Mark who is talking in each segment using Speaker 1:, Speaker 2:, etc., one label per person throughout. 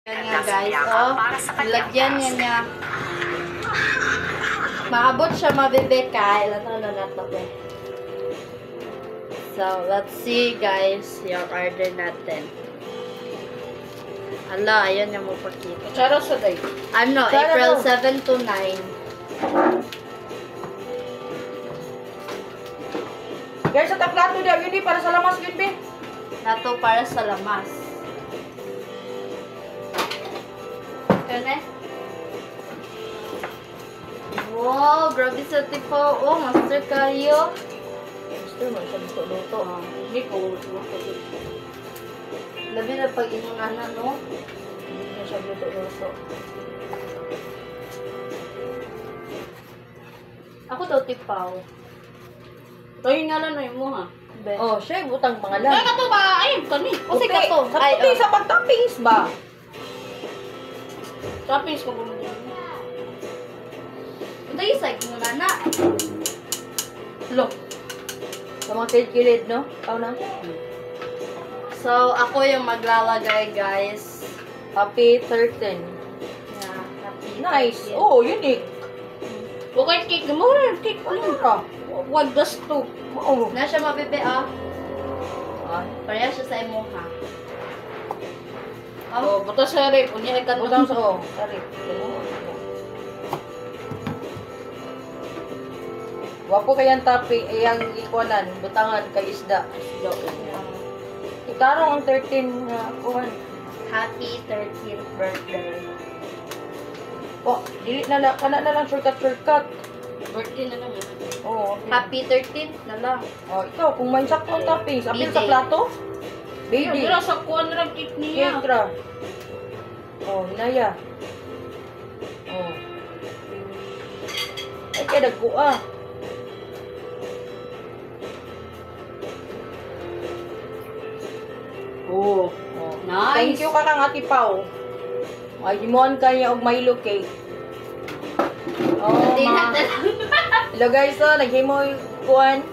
Speaker 1: Yan nga guys, oh. Lagyan niya niya. Maabot siya mabebe ka. Ilan na na to, be. So, let's see guys, yung order natin. Ala, ayun yung mo pakita.
Speaker 2: Kutsara sa day.
Speaker 1: Ano,
Speaker 3: Sana
Speaker 1: April
Speaker 3: daw.
Speaker 1: 7 to 9.
Speaker 3: Guys, sa taplato daw, yun di, para sa lamas yun, be.
Speaker 1: Nato para sa lamas. Kane? Wow, grabe sa tipo. Oh, master kayo.
Speaker 3: Gusto mo, siya luto-luto.
Speaker 1: Oh,
Speaker 2: Hindi ko.
Speaker 1: labi na pag inyong ana, no?
Speaker 3: Hindi na siya luto-luto.
Speaker 1: Ako daw tipaw.
Speaker 2: Tayo nga lang na yung mo ha.
Speaker 1: Be.
Speaker 3: Oh, siya, butang pangalan.
Speaker 2: Kaya ka to ba? Ayun kami.
Speaker 1: Kasi ka to.
Speaker 3: Sa
Speaker 1: Ay,
Speaker 3: puti,
Speaker 1: oh.
Speaker 3: sa pagtoppings ba?
Speaker 2: Toppings ko bumili.
Speaker 1: Ito yung sa inyong ana.
Speaker 2: Look.
Speaker 3: Sa mga kilid, no? Ikaw na.
Speaker 1: So, ako yung maglalagay, guys.
Speaker 3: Happy 13.
Speaker 1: Yeah, happy
Speaker 3: Nice.
Speaker 1: 13th.
Speaker 3: Oh, unique.
Speaker 2: Okay, cake. Mura yung cake.
Speaker 3: Ano ka?
Speaker 2: Wag gasto.
Speaker 3: Oo.
Speaker 1: Na siya mabebe, ah.
Speaker 3: Ah,
Speaker 1: Pareha siya sa imo, ha?
Speaker 2: Oh, buta sa rep. Unya ay kanto.
Speaker 3: butang sa oh. Sorry. Wapo kayang tapi, iyang ikuanan, butangan kay isda. Itarong ang 13 nga kuan.
Speaker 1: Happy 13th birthday.
Speaker 3: Oh, dili na lang, kana na lang shortcut shortcut.
Speaker 2: Birthday na lang. Eh.
Speaker 3: Oo.
Speaker 1: Happy 13th na lang.
Speaker 3: Oh, ikaw kung may sakto ang toppings, apil sa
Speaker 1: BD.
Speaker 3: plato.
Speaker 2: Ayun,
Speaker 3: Baby.
Speaker 2: dira sa kuan ra cake niya.
Speaker 3: Cake ra. Oh, hinaya. Oh. Ay, kay dagko ah.
Speaker 2: Oh.
Speaker 3: Oh.
Speaker 2: Nice.
Speaker 3: Thank you kakang Ate Pau. Ay, himuan ka niya og Milo cake. Oh,
Speaker 1: Hindi
Speaker 3: ma.
Speaker 1: natin.
Speaker 3: Hello guys, so naghimo kuan.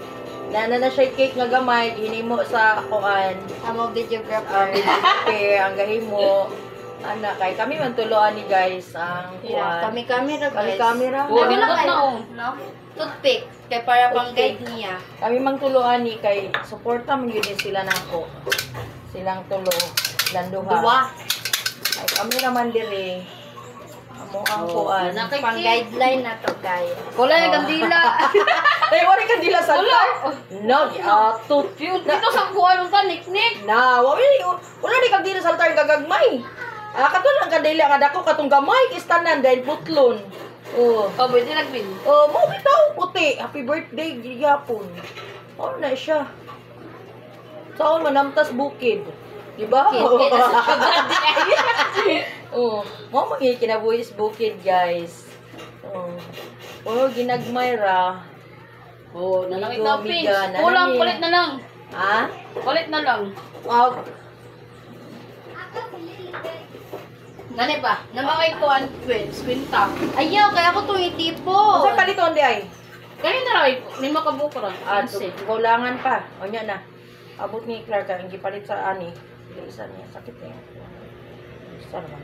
Speaker 3: Nana na siya cake nga gamay, hinimo sa kuan.
Speaker 1: Amo videographer.
Speaker 3: Ang videographer, ang gahimo. Ana kay kami man tuloan ni guys ang kuan.
Speaker 1: Yeah, kami-kami ra
Speaker 3: Kami
Speaker 1: guys.
Speaker 3: kami ra.
Speaker 2: Oh,
Speaker 1: Kami lang
Speaker 2: nindot
Speaker 1: kayo,
Speaker 2: na, oh.
Speaker 1: no? Toothpick kay para pang guide niya.
Speaker 3: Kami mang tuloan ni kay suporta man gyud ni sila nako. Silang tulo, landuha.
Speaker 1: Duwa.
Speaker 3: Ay kami naman diri. Amo ang
Speaker 2: Oh,
Speaker 3: kuan.
Speaker 2: na kay
Speaker 1: Pang
Speaker 2: cake.
Speaker 1: guideline na to, guys.
Speaker 2: Wala na kandila.
Speaker 3: Ay, wala kandila sa
Speaker 2: Wala.
Speaker 3: No, giatot.
Speaker 2: Dito sa kuan mo ka niknik.
Speaker 3: Na, wala wala ni kandila sa altar gagagmay. Ah, kato lang kandila nga dako katong gamay kistanan dahil putlon. Oh.
Speaker 2: Oh, pwede nagbin.
Speaker 3: Oh, mo bitaw puti. Happy birthday gihapon. Oh, na siya. Saon manamtas bukid. Di ba?
Speaker 1: Bukid.
Speaker 3: Oh, mo mga kinabuhis bukid, guys. Oh. Oh, ginagmay ra.
Speaker 2: Oh, nalang
Speaker 3: Migo,
Speaker 2: toppings.
Speaker 3: miga, nalang
Speaker 2: Kulang
Speaker 3: eh.
Speaker 2: kulit na lang.
Speaker 3: Ha?
Speaker 2: Kulit na lang.
Speaker 3: Oh,
Speaker 2: Nani pa? Nama kay kuan twins, kwinta.
Speaker 1: Ayaw, kaya ako itong itipon.
Speaker 3: unsa paliton di ay?
Speaker 2: Kani na ra lima ka buko ra.
Speaker 3: Ah,
Speaker 2: 15.
Speaker 3: kulangan pa. O nya na. Abot ni Clark ang gipalit sa ani. Dili isa niya sakit niya. Isa naman.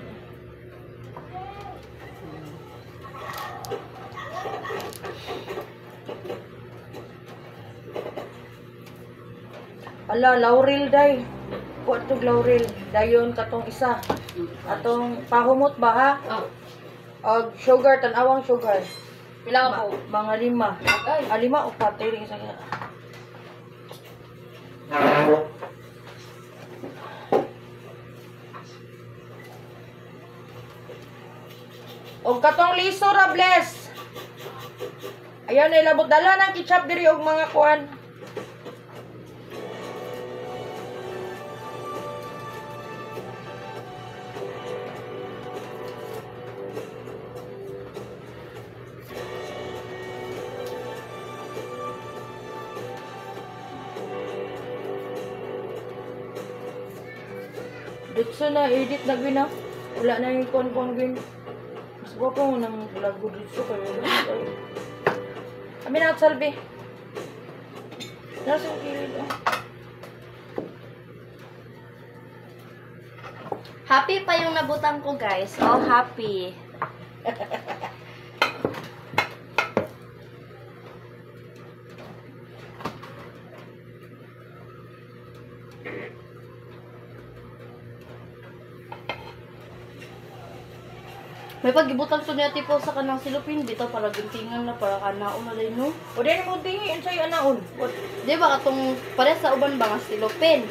Speaker 3: Ala, laurel day. Kuha tog laurel. Dayon katong isa. Atong pahumot ba ha?
Speaker 2: Oh,
Speaker 3: Og sugar, tan-awang sugar.
Speaker 2: pila ka po?
Speaker 3: Mga lima.
Speaker 2: Ay.
Speaker 3: Ah, lima o patay rin isa. Og katong liso ra bless. Ayaw na ilabot dala ng ketchup diri og mga kuan. Dutso na edit na gwin ha. Wala na yung kuan-kuan gwin. Mas gwapo mo nang lago dutso kayo. Kami na salbi. Nasa yung kilid oh.
Speaker 1: Happy pa yung nabutang ko, guys. Oh, happy. May pagibutang sa niya tipo sa kanang silupin dito para gintingan na para kanaon na din no.
Speaker 3: O dahil mo tingi, unsay anaon. What?
Speaker 1: Di ba katong pare sa uban ba nga silupin?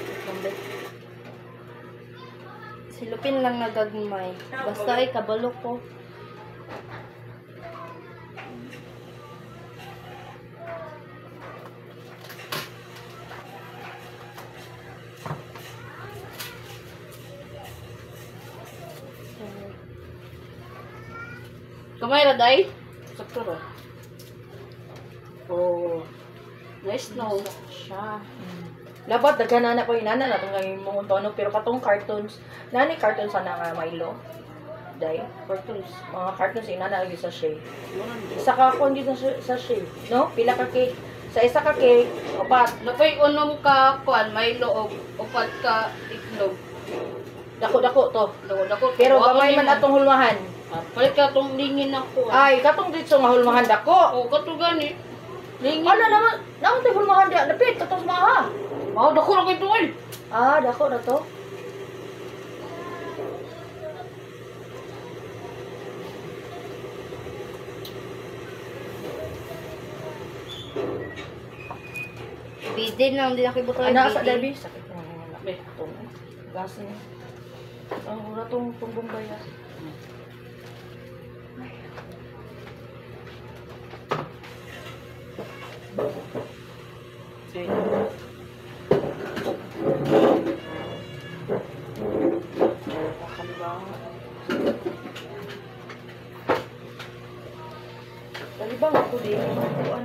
Speaker 1: Silupin lang nagagmay. Basta ay kabalo ko.
Speaker 2: Kamay ra day. Sakto ra. Oh. Nice no.
Speaker 1: Siya.
Speaker 3: Labat daghan na ko inana na tong ngayon mong tono pero katong cartoons, nani cartoons ana nga Milo. Day,
Speaker 2: Cartoons.
Speaker 3: mga cartoons inana lagi sa sachet.
Speaker 2: Mura na.
Speaker 3: Isa ka kuan dito sa sachet, no? Pila ka cake. Sa isa ka cake, upat.
Speaker 2: Nakoy unom ka kuan Milo og upat ka itlog.
Speaker 3: Dako-dako to.
Speaker 2: Dako dako.
Speaker 3: Pero gamay man atong hulmahan.
Speaker 2: Ah, palit ka tong lingin ng kuan.
Speaker 3: Ay, katong dito nga hulmahan dako.
Speaker 2: Oh, kato gani. Lingin.
Speaker 3: Ala naman, naman tayo hulmahan diya. Napit, katong maha.
Speaker 2: Wow, dako ra kay tuol.
Speaker 3: Ah, dako na to.
Speaker 1: Bidin lang, hindi nakibutang
Speaker 3: Ana sa
Speaker 1: bidin.
Speaker 3: Debbie, sakit na nga.
Speaker 2: Be.
Speaker 3: Itong gas niya. Ang ura tong tong Bombay ah.
Speaker 2: Ay.
Speaker 3: Talibang ako di kuan.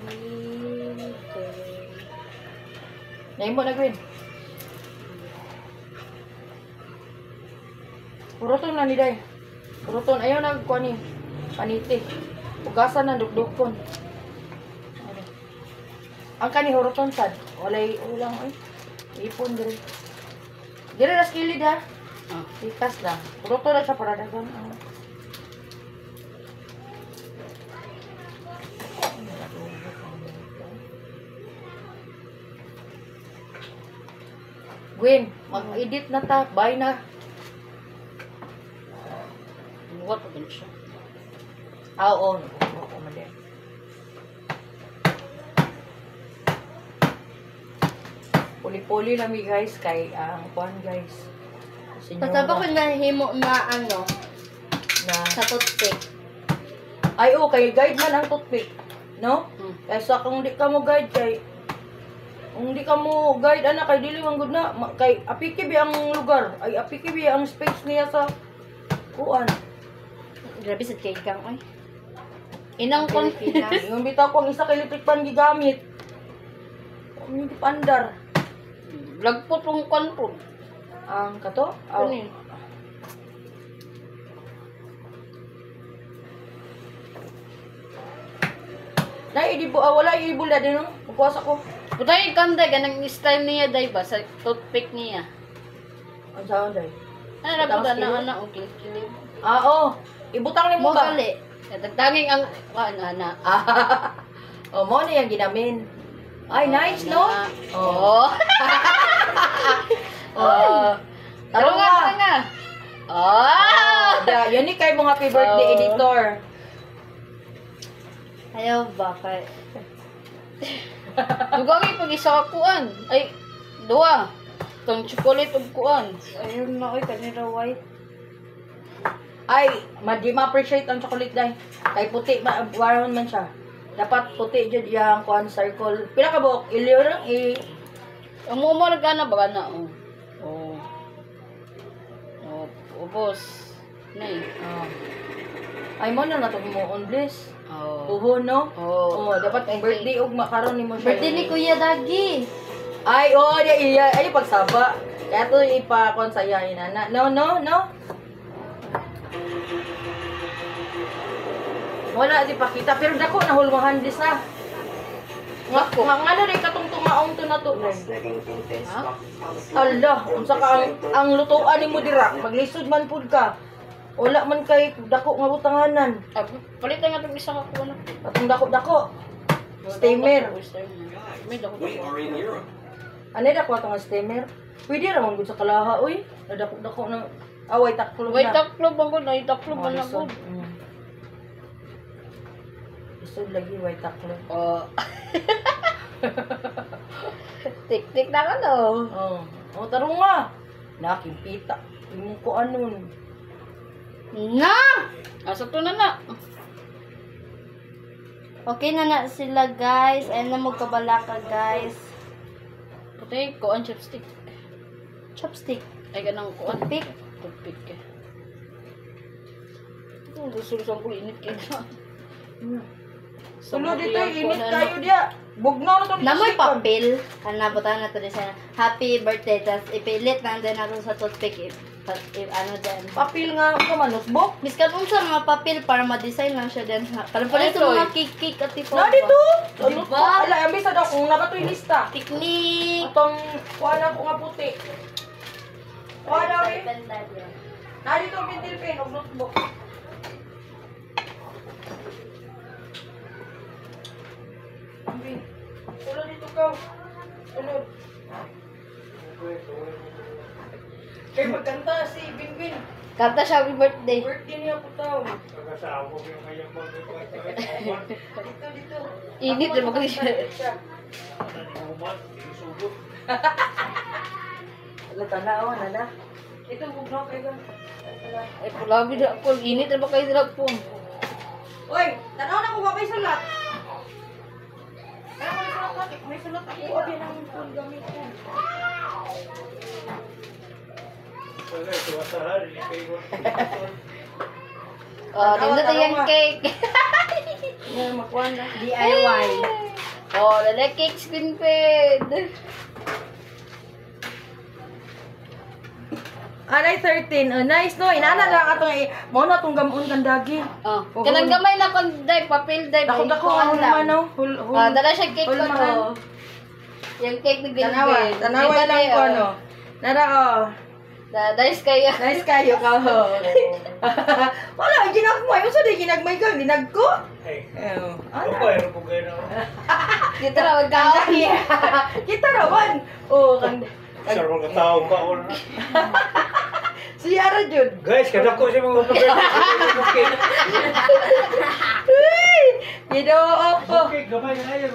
Speaker 1: Bidin.
Speaker 3: Naimo na green. Puroton na ni day. Puroton ayaw na kuan ni. Paniti. Ugasan na dukdukon. Ano? Ang kani huroton sad. Walay ulang oy. Ipon dire. Dire ra kilid ha.
Speaker 2: Ah.
Speaker 3: Ikas lang. Puroton na siya para dagan. Ah. Gwen, mag-edit na ta. Bye na.
Speaker 2: Buhat pa gani siya.
Speaker 3: Ah, oo. Oo, mali. Puli-puli lang mi guys kay ang kuan guys. Senyora
Speaker 1: Basta ba kung nahimo na ano,
Speaker 3: na
Speaker 1: sa toothpick?
Speaker 3: ay oh kay guide man ang toothpick, no?
Speaker 2: Mm.
Speaker 3: Kaysa kung di ka mo guide kay kung di ka mo guide ana kay dili man gud na kay apiki bi ang lugar, ay apiki bi ang space niya sa kuan.
Speaker 1: Grabe sa cake kang, oy.
Speaker 2: Inang kon.
Speaker 1: Pilipinas.
Speaker 3: Yung bitaw ko ang isa kay electric pan gigamit. Ang pandar.
Speaker 2: Lagpo tong kuan po.
Speaker 3: Ang kato? Aw.
Speaker 2: Ano yun?
Speaker 3: Na idibo ah, wala ibula din no. Magkuwas ako.
Speaker 2: Butay kanda ganang style niya day ba sa toothpick niya.
Speaker 3: Ang saon day.
Speaker 2: Ano ra
Speaker 3: Butang
Speaker 2: ba na
Speaker 3: skillet?
Speaker 2: ana og kilid.
Speaker 3: Ah, oh. Ibutang nimo
Speaker 1: Mo
Speaker 3: ba?
Speaker 1: gali.
Speaker 2: Tagtanging ang kuan ana.
Speaker 3: Ah. Oh, mo na yung ginamin. Ay, nice, no?
Speaker 2: Oh.
Speaker 3: Oh. Oh.
Speaker 2: Tarong
Speaker 3: Tarong
Speaker 2: nga,
Speaker 3: nga.
Speaker 2: nga. Ah!
Speaker 3: Da, yun ni kay mong happy birthday
Speaker 2: Oh.
Speaker 3: editor.
Speaker 1: Ayaw ba kay
Speaker 2: Dugangi pag isa ka kuan. Ay, duha. Tong chocolate ug kuan.
Speaker 1: Ayaw na oy kanira white.
Speaker 3: Ay, ma di ma-appreciate ang chocolate day. Kay puti ma waron man siya. Dapat puti jud iyang kuan circle. Pila ka buok? Iliw lang i
Speaker 2: Ang mo ra gana ba gana oh. Oh. Oh, ubos. Nay.
Speaker 3: Oh. Ay mo na natong mo on bliss.
Speaker 2: Oh.
Speaker 3: Tuhon no?
Speaker 2: Oh.
Speaker 3: Oh, dapat ang birthday ug makaron nimo siya.
Speaker 1: Birthday ni Kuya Dagi.
Speaker 3: Ay, oh, di iya, ay pagsaba. Kaya to ipa kon sa iya inana. No, no, no. Wala di pakita pero dako na hulmahan dis ah. Nga nga na rin katong tumaong to na to.
Speaker 2: Ha?
Speaker 3: Ala, unsa ka ang lutuan nimo dira, maglisod man pud ka. Wala man kay dako nga butanganan.
Speaker 2: Ah, palitan nga itong isa ka kuha na.
Speaker 3: Atong dako-dako. Steamer.
Speaker 2: May dako dako.
Speaker 3: Ano dako atong steamer? Pwede ra man gud sa kalaha oy. Dako-dako ng away taklob
Speaker 2: Way
Speaker 3: na.
Speaker 2: taklob ang gud, ay taklob man
Speaker 3: Mga
Speaker 2: ako.
Speaker 3: lisod. Lisod lagi way taklob.
Speaker 2: Oh. Tik-tik na ka no.
Speaker 3: Oh, oh tarong nga. Nakimpita. Imong ko anon.
Speaker 1: Na!
Speaker 2: Asa to na na.
Speaker 1: Okay na na sila guys. Ayun na magkabalaka guys.
Speaker 2: Puti ko ang chopstick.
Speaker 1: Chopstick.
Speaker 2: Ay ganang kuan.
Speaker 1: Toothpick.
Speaker 2: Toothpick ka. Ito, gusto ko init kayo na.
Speaker 3: Tulo dito, init kayo diya. Bugnaw na to ni
Speaker 1: Namoy
Speaker 3: Chicken.
Speaker 1: papel. Kana butan na to din siya. Happy birthday. Tapos ipilit na din nato sa toothpick. Ano din.
Speaker 3: Papel nga ka man notebook.
Speaker 1: Miskan unsa mga papel para ma-design lang siya din. Para pala sa
Speaker 2: Ay,
Speaker 1: mga cake-cake at tipo.
Speaker 3: Na dito.
Speaker 1: Diba?
Speaker 3: Ano? Ala, ambis na daw kung nabatoy lista.
Speaker 1: Technique.
Speaker 3: Atong kuha na ko nga puti. Kuha daw eh. Na dito ang pentel pen og notebook. Ambi. Tulod dito ka. Tulod. Kay magkanta si Bingbin.
Speaker 1: Kanta siya happy birthday.
Speaker 3: Birthday niya po tao. Dito, dito.
Speaker 2: Init,
Speaker 3: Ako,
Speaker 2: di ba kasi siya?
Speaker 3: Ala, tanaw, nana. Ito, bugnaw kayo.
Speaker 2: Ay, pulabi na ako. Init na ba kayo nila po?
Speaker 3: Uy, tanaw na kung may sulat. Tanaw may sulat natin. May sulat ako. Abi ng phone gamit ko.
Speaker 2: Oh,
Speaker 3: Tanawa,
Speaker 2: tingnan yung
Speaker 3: tanawa.
Speaker 2: cake.
Speaker 3: Yan, makuha na.
Speaker 1: DIY.
Speaker 2: Oh, lala cake spin ped.
Speaker 3: Anay 13. Oh, nice no. Inana lang atong mo na tong gamon kandagi.
Speaker 2: Oh, kanang gamay na kon day papel day.
Speaker 3: Dako dako ano naman no. Hul hul.
Speaker 2: Ah, dala siya cake
Speaker 3: Hul
Speaker 2: ko
Speaker 3: man.
Speaker 2: no. Yung cake ni Bilbil.
Speaker 3: Tanawa, tanawa lang ko no. Nara oh.
Speaker 2: Da, nice kayo.
Speaker 3: Nice kayo ka ho. Wala ginagmay. Unsa day ginagmay ka? Ginagko?
Speaker 4: Hey,
Speaker 3: Eh,
Speaker 4: ano
Speaker 3: ano?
Speaker 4: ba yung bugay na?
Speaker 2: Dito na magkaon.
Speaker 3: Kita rawan. Oh, kan.
Speaker 4: Sir, mga tao ka o na.
Speaker 3: Si Yara jud.
Speaker 4: Guys, kadako siya mga pag-birthday.
Speaker 3: Uy! Ginoo ko.
Speaker 4: Okay, gamay na yun.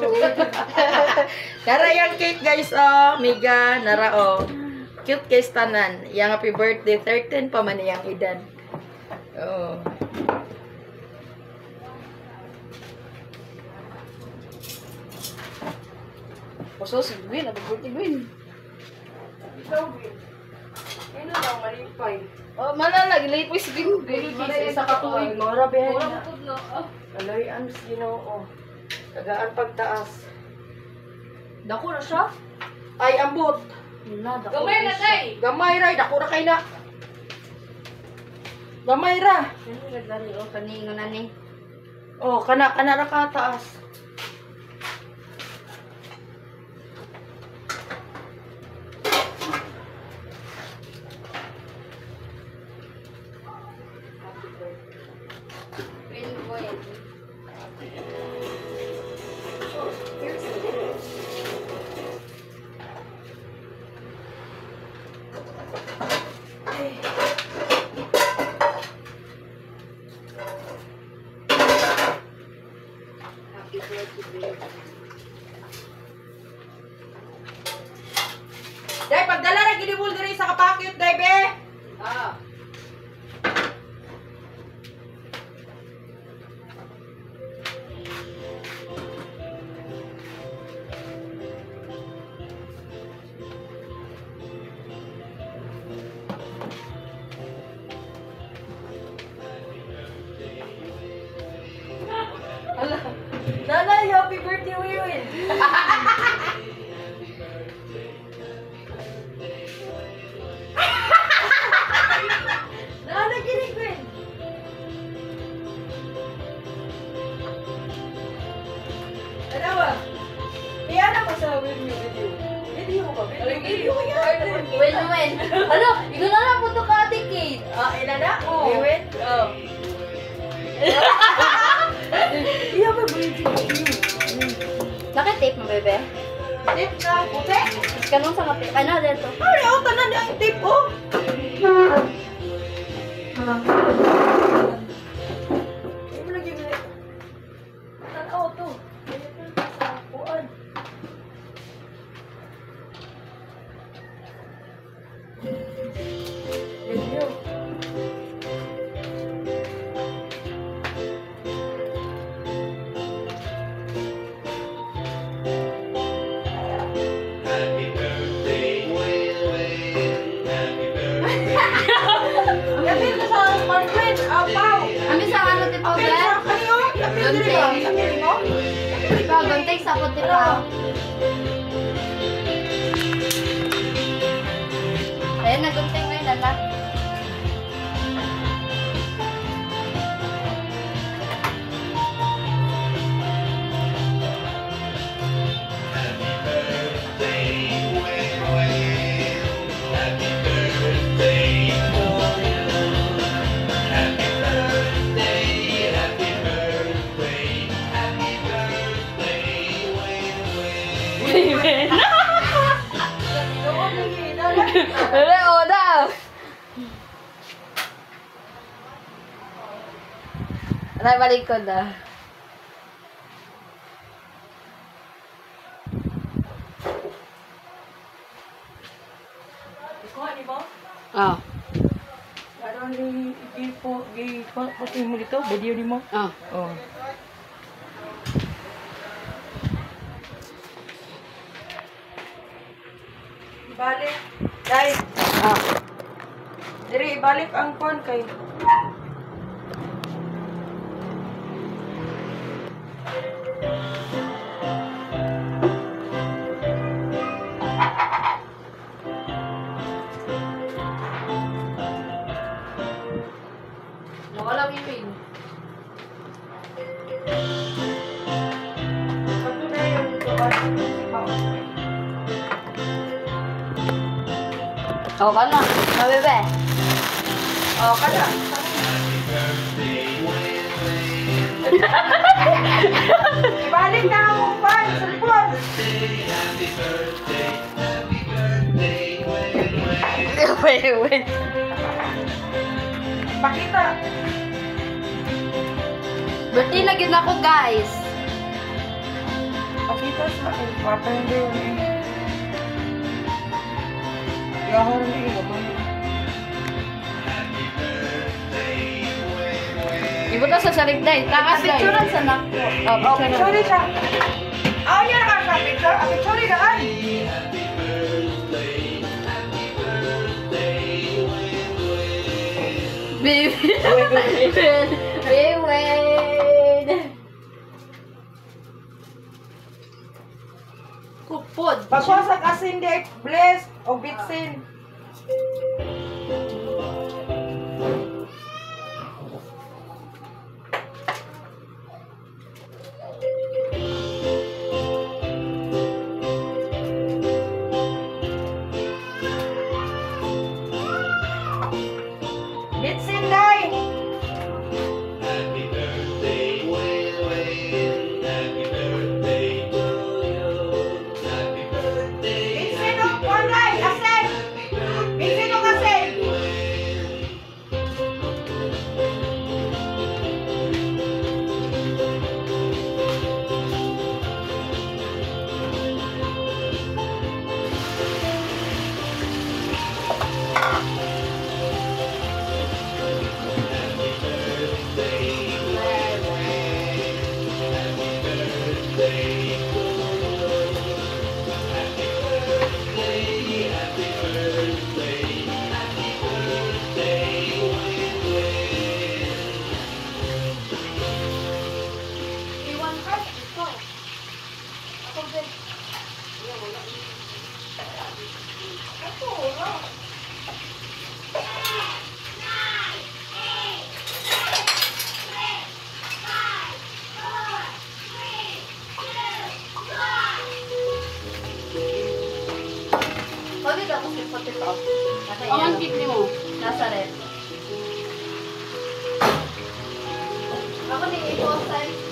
Speaker 3: Nara yung cake guys oh, mega nara oh. Cute guys tanan. Yang happy birthday 13 pa man iyang edad. Oh.
Speaker 2: Puso si Gwen, happy birthday Gwen.
Speaker 3: Ikaw, Bin. Ano lang malipay.
Speaker 2: Oh, malala gilay po si Gwen.
Speaker 3: Dili sa katuig mo ra bihay
Speaker 2: Wala
Speaker 3: na.
Speaker 2: ko no. Oh.
Speaker 3: Aloy ang Ginoo. Tagaan pagtaas. Dako na siya. Ay ambot.
Speaker 1: Na, dako.
Speaker 2: Gamay na day.
Speaker 3: Gamay ra, dako ra kay na. Gamay ra.
Speaker 1: Ano gani oh kaningon na ni.
Speaker 3: Oh, kana kana ra ka taas.
Speaker 2: Gwen Gwen. Happy birthday, Gwen.
Speaker 3: Day, pagdala ra gidibul diri sa kapakit, day be.
Speaker 2: Ah.
Speaker 3: Ala. Nanay, happy birthday, Wiwin.
Speaker 1: Win-win. Ano? Ikaw na lang po ito ka, Ate Kate.
Speaker 3: Ah, ina na? Win-win?
Speaker 2: Oh.
Speaker 3: Iya ba, bridge?
Speaker 1: Naka-tape mo, bebe?
Speaker 3: Tip na, puti.
Speaker 1: Kanong sa kape? Ano, dito?
Speaker 3: Ay, oh, tanan ang tip, oh. Ay, mo lagi gani. Tanaw to. Sa kuan. Video.
Speaker 4: Happy birthday, Win. Happy birthday.
Speaker 3: Apil ka sa Marvin, apaw.
Speaker 1: Ami sa ano, tipo,
Speaker 3: Apil
Speaker 1: be?
Speaker 3: sa kaniyo. Apil diri ba? Apil mo?
Speaker 1: Diba, gunting sa puti pa. Ayun, nagunting mo yun, anak.
Speaker 4: Happy birthday, Win. Happy birthday to you. Happy birthday, happy birthday, happy birthday, Win.
Speaker 2: Win.
Speaker 3: Tinuod lagi na.
Speaker 2: Wala, oh, na. Aray, balik ko na.
Speaker 3: Ikuha ni mo?
Speaker 2: Oh.
Speaker 3: Ano ni gipo gi pati mo dito, video ni mo.
Speaker 2: Oh.
Speaker 3: Oh. Ibalik. Dai,
Speaker 2: Oh.
Speaker 3: diri ibalik ang kon kay.
Speaker 2: Nawala win.
Speaker 3: Pagtunay yung tuwan.
Speaker 2: Oh, ka na.
Speaker 1: Oh, bebe.
Speaker 3: Oh, kada.
Speaker 4: Happy birthday, Win.
Speaker 3: Ibalik na ang pan, cellphone.
Speaker 4: Happy birthday, happy birthday, Win.
Speaker 2: Wait, wait.
Speaker 3: Pakita.
Speaker 1: Birthday na yun ako, guys.
Speaker 3: Pakita sa akin. Papa yung eh. Yahor ni gabay.
Speaker 4: Happy birthday, Win.
Speaker 2: Ibuta sa salig day. Takas day.
Speaker 1: Picturean sa nako.
Speaker 2: Oh,
Speaker 3: Oh,
Speaker 2: picture.
Speaker 3: picture siya. Ah, yan ka sa picture. Ah, picture daan.
Speaker 4: Happy birthday, happy birthday, Win.
Speaker 1: Baby. Wait, wait. Kupod.
Speaker 3: Pagwasag asin di bless o bitsin. Bitsin day.
Speaker 4: Happy birthday, Win. Happy birthday to you. Happy birthday,
Speaker 3: Bitsin og kwan day, asin. Bitsin og asin.
Speaker 4: Win. Happy birthday, Win. Happy birthday to you. Happy birthday, happy birthday, happy birthday, Win.
Speaker 1: Iwan ka, ikaw. Ako, be. Tawagin daw ako sweet potato. Nasa
Speaker 2: Ang
Speaker 1: iyo.
Speaker 2: cake nimo.
Speaker 1: Nasa ref. Ako ni ito size